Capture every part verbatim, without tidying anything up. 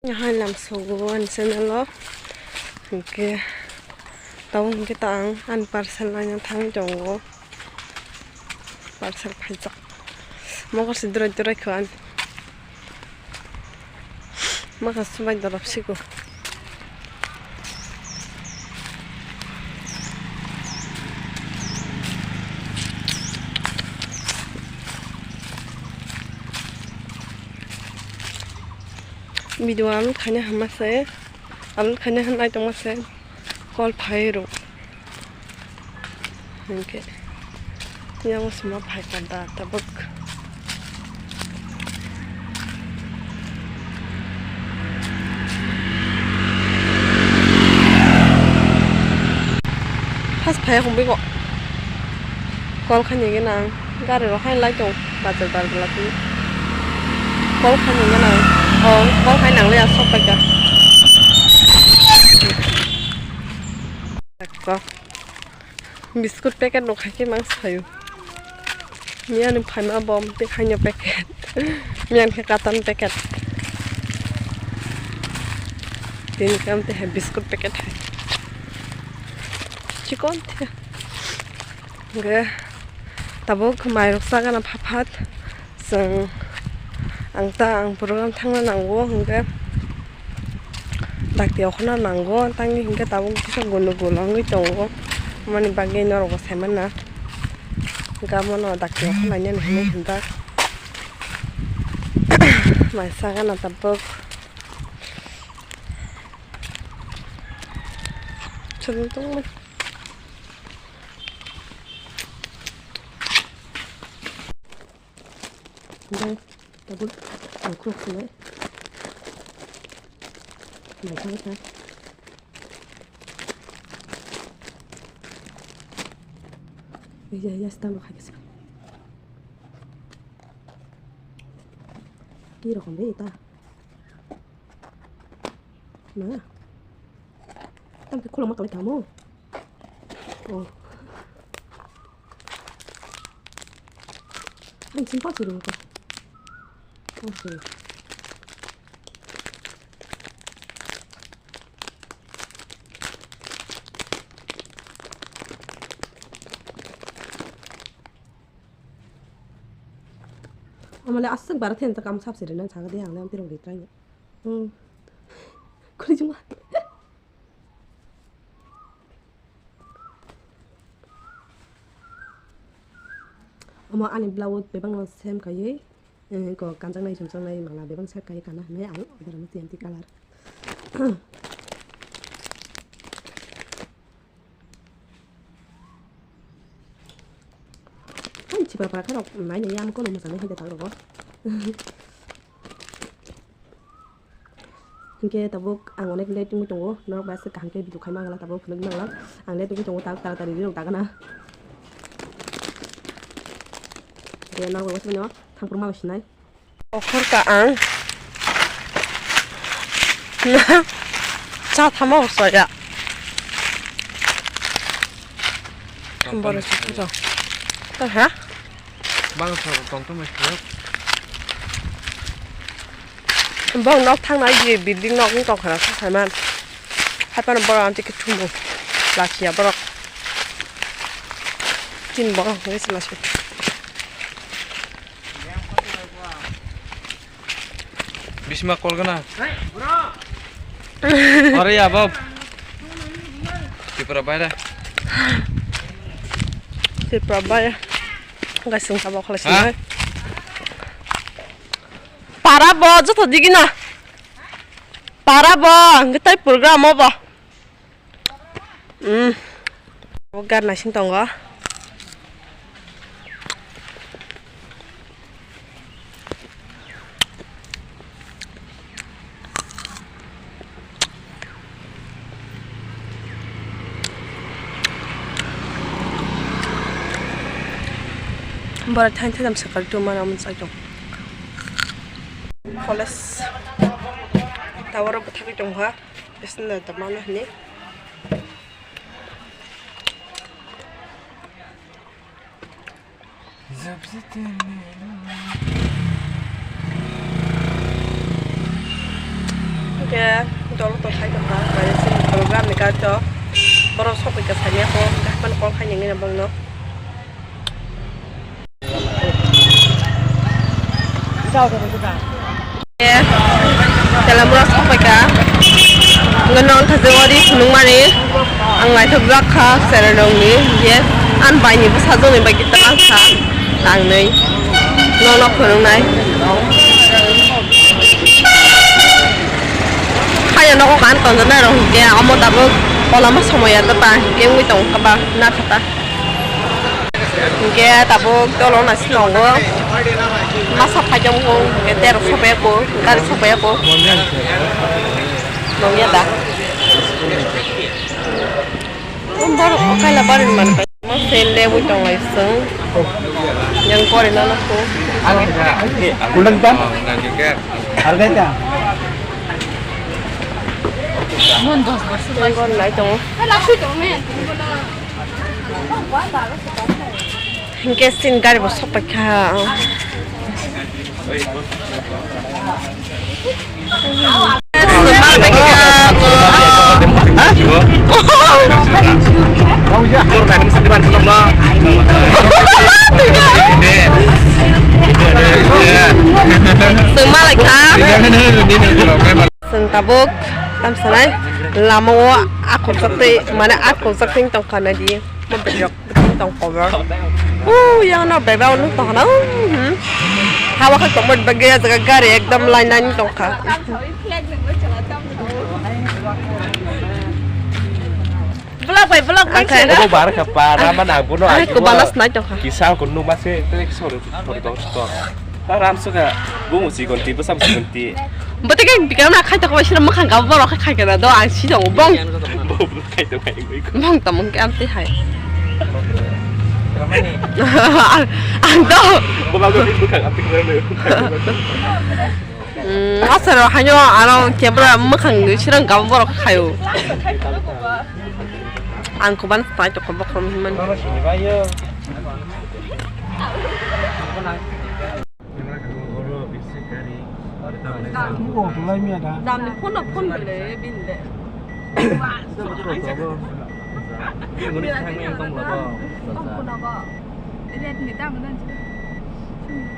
Hai lam sogo ani channel o. Hinkhe tabuk hinkhe ta ang ani parcel laina thangwi tongo. Parcel phaijak. Mokol se dwrai dwrai kho ani. Mokol se bai dorop sigo. Video upload khaina hamma se, upload khaina han naitongma se, call phai rw. Hinkhe yang sima phai kha da tabuk. First phai hwnwi kok. Call khainwi gwnang. Gari rok hai lai tong. Bajar bar bwla twi. Call khainwi gwnang. Oh, call khai nang le asok paikha. Ko. Biscuit packet rok hai khe mang sayo. Miyani phaima bom tei haino packet. Miyan khe katan packet. Tini kam te hai biscuit packet hai. Chikon the. Hingke tabuk mairok chagana pha phat. Chwng ang ta ang program thangna nango hingke. Dakti okhorno nango, tangwi hinkhe tabuk kisa gunu gunu wngwi tongo, aboni bagwi norokbo saimanna. Hinkhe abono dakti okhorno lainani hinwi hinjak. Mai sagana tabuk. Chwng tongma. Dai, tabuk ang khuluk sinai. Mai thang kha. Iya, iya, stand rok hai khe. Ki rokom de ita. Na. Tam ke khuluk ma tolai thamo. Oh. Ang simple sih dulu. Oh, sih. Amale aswk bara then ta kam sap siri nang saga de ang le am pirong ri trai. Hmm. Kuli juma. Omo ani blouse bebak no sem kaiwi, eh, ko kanjaknai chumjaknai mala bebak set kaiwi kana hinwi ang order rwmani T M T color. Ani chipra para khe rok nai nai ya, ang kono mwchang nai hinwi tak rogo. Hinkhe tabuk ang onek late wngwi tongo, norok bai aswk kaham khe video khai mangla, tabuk phunuk mangla. Ang late wngwi tongo, tabuk taratari rok dagana. Hinkhe norok bai waisa thangphuru mangla sinai. Okhor ka ang. Cha thama bo soya. Borok se photo. To ha? Bang sa tong tong mai. Bong nok thang nai ye building nok wng tong khana sa man. Hai pano borok amtwi khe thumu. Lachiya borok. Tin borok wngwi se lachiya. Bisma kolgana. Ore ya, Bob. Tripura bayre. Tripura bayre. Guys, sung sabok khalai sini. Para bo, joto digi na. Para bo, ang tai program bo. Hmm. Bo gar naising tongo. Borok thain thainam sakal tongma nang mwnchai tong. College tower rok bwthagwi tongkha. Bisna da mano hini. Khe dol to khai tongkha, mane chini program ni kar to borok sokoi ka sani ako, hapmani call khai nangni bongno. Telamura sokoi ka, ngono thajwadi phunukmani, ang naithok jak kha, serenongni, ye, an baini bwsajwkni bagwi ta ang kha. Tangnwi nono phunuknai. Haya nogo kan tonjaknai rok hinkhe omo tabuk koloma somoi ya ta hinkhe wngwi tongo kha ba na kha ta. Hinkhe tabuk dolo naising tongo masa phaijak wng hinkhe terok sopaiya ko gari sopaiya ko nongya da. Borok kaila bari man pai. Mo sel le bui tong lai sung. Yang kore na na ko. Kulang tan? Harga ta? Mon dos bos. Yang kore lai tong. Hinkhe sin gari bo sok pai kha. Swng malai kha. Swng tabuk tamsanai lama o akhokjak tei mane akhokjak tei tongkha naidi. Tong kobor. Uh, yang no beba unu tong na. Hmm. Hawa kha tong bagi ya jaga gari ekdom line line tong kha. Vlog bai vlog bai se. Obo bar kha pa rama na buno. Ai ko balas nai tong kha. Kisa ko nu ma se te sor sor dong sor. Ta ram suka bungo si gonti bwsa bwsa gonti. Bwtwi khe bikram na khai tokma sira mwkhang gabo borok khai khai kana do ang si tongo bong. Bo khai to khai goi. Bong tamo khe amtwi hai. Ang, ang do. Bo ba go ni mwkhang amtwi khai. Mm, asaro haino ano kebra mwkhang sira gabo borok khayo. Ang kuban tai to kobok rom himan. Damni phone no phone bele binde. Tong phone abo. Redmi dam dan.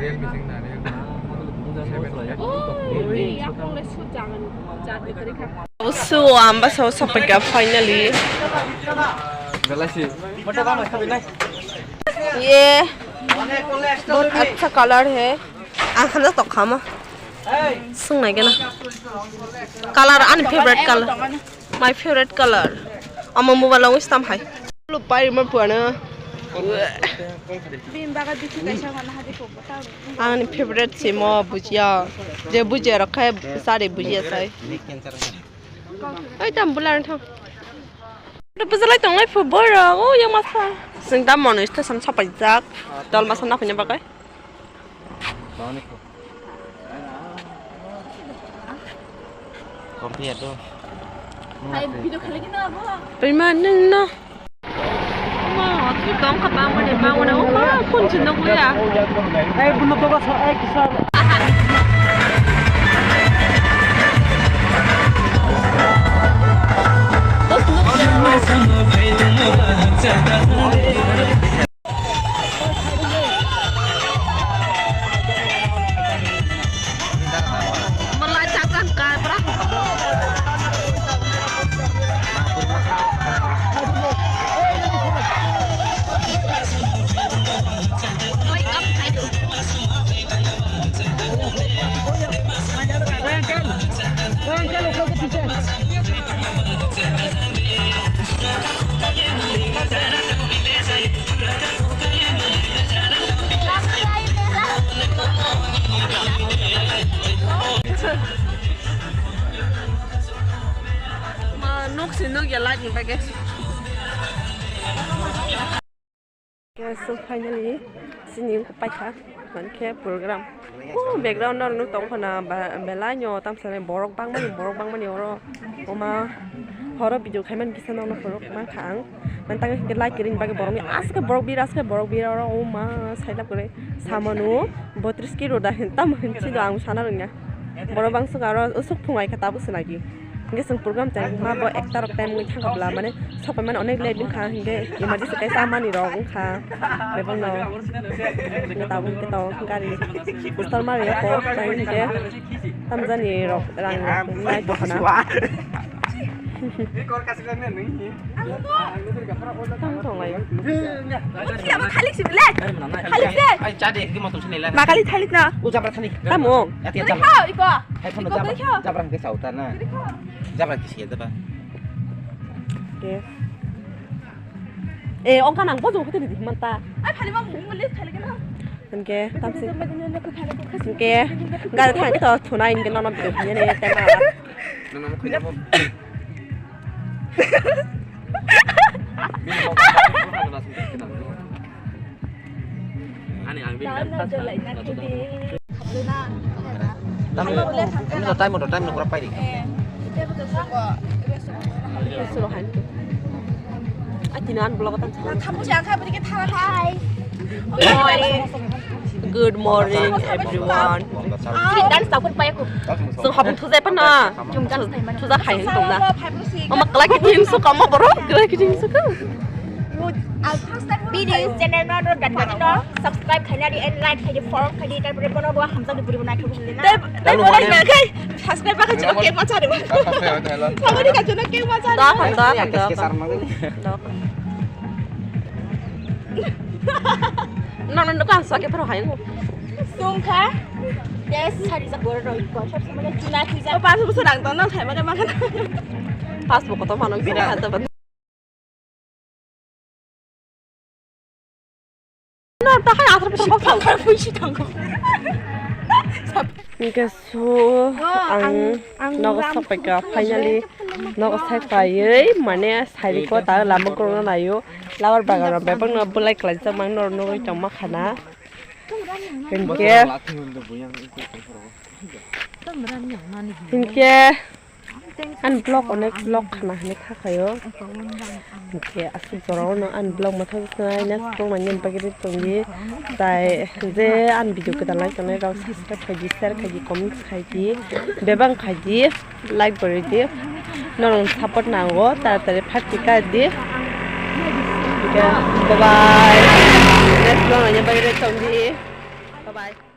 Realme sing na, Realme. Oh, ini yang kong le shoot jangan. Jati beri kha. Usu amba so sopeka finally. Belai si. Ye bahut acha color hai. Ang khana to khama. Swng nai gana. Color ani favorite color. My favorite color. Ama mobile ang wistam hai. Lupai ma puana. Bini bagwi bithi kaisa mana hadi ko bwtang. Ani favorite se mo bujia. Je bujia rok khai sari bujia sai. Ai tam bular thang. Bujia lai tong lai phu bora o yang masa. Sing tam mono station sapai jak. Dol masa na punya bagai. Kompli ya tuh. Hai, video kali gini apa? Terima neng no. Ma, tu tong kata mana ma mana oh ma pun cendok ya. Hai, bunuh tong kata eh kisah. Ma, nuk si nuk ya light ni bagwi. Yes, so finally, sini paikha, mankhe program. Oh, background no nuk tong khana, ba-, belai no, tamsa borok bangmani, borok bangmani oro, oma, horo video khaiman kisa no, no, borok mankha ang. Mantang ke like ring bagi borok ni, aske borok bira, aske borok bira oro, oma, sailap kore, samanu, botris kilo da, tam hinsi do ang sana rungya. Borok bangso aro usuk phungai khe tabuk se nagi. Hingke chwng program time ma bo ekta rok time wngwi thangkha bwla, mane sok pai mani onek late wngkha, hingke emergency kaisa mani rok wngkha, bebakno hingke tabuk hingke tabuk gari install mari kok, tai hingke tamjani rok rang rok nai tongkha na. Tamo tonglai. Khalik sibile. Khalik se. Ai, cha de, ki motor sini la. Ma Khalik thalik na. O jabra thani. Tamo. Ati jabra. Kha iko. Hai phone jabra. Jabra ke sauta na. Jabra ki siya jabra. Ke. Eh, ongka nang bojo khati di manta. Ai khali ma mungul le khali na. Hingke tamsi. Hingke gari thangke to thunai hingke nono bidu hingke ne tema. Nono mo khina mo. Ani ang bin. Tamo, tamo time to time no kura pai di. Suruh han. Ati nan blog tan. Good morning, everyone. Dance takut payaku. So habung thujai pana. Thujak hai tong na. Mama kelai kiting suka ma boro, kelai kiting suka. Video channel no no dan no subscribe khaina di and like khaidi, follow khaidi, tarpore bono bo hamjak di buri bo naithok. Tei bo lai na khai subscribe ba khai chok ke ma chari. Sabari ka chok ke ma chari. Da da da. No no no kan sa ke pro hai. Sungkha. Yes, sari sa bor roi ko. Sab samane chuna thuja. O pas bo sarang to no khai ma ma. Pas bo ko to mano bina. Hingke so ang nogo sapaika finally nogo saipaiwi mane sairiko ta lama koro naio labar bagan rok bebak no bulai kalaijak mang noro nogoi tongma khana hingke. Hingke ani vlog onek vlog khana hinwi khakhaio. Hingke aswk jorao no ani vlog mwthangwi next vlog naina bagwi tongdi. Tai je ani video kwtal nai tongnai rok subscribe khaidi, share khaidi, comment khaidi, bebak khaidi, like bo rwdi. Norok support nango, taratari phaikhe kaidi. Hingke bye bye. Next vlog naina bagwi tongdi. Bye bye.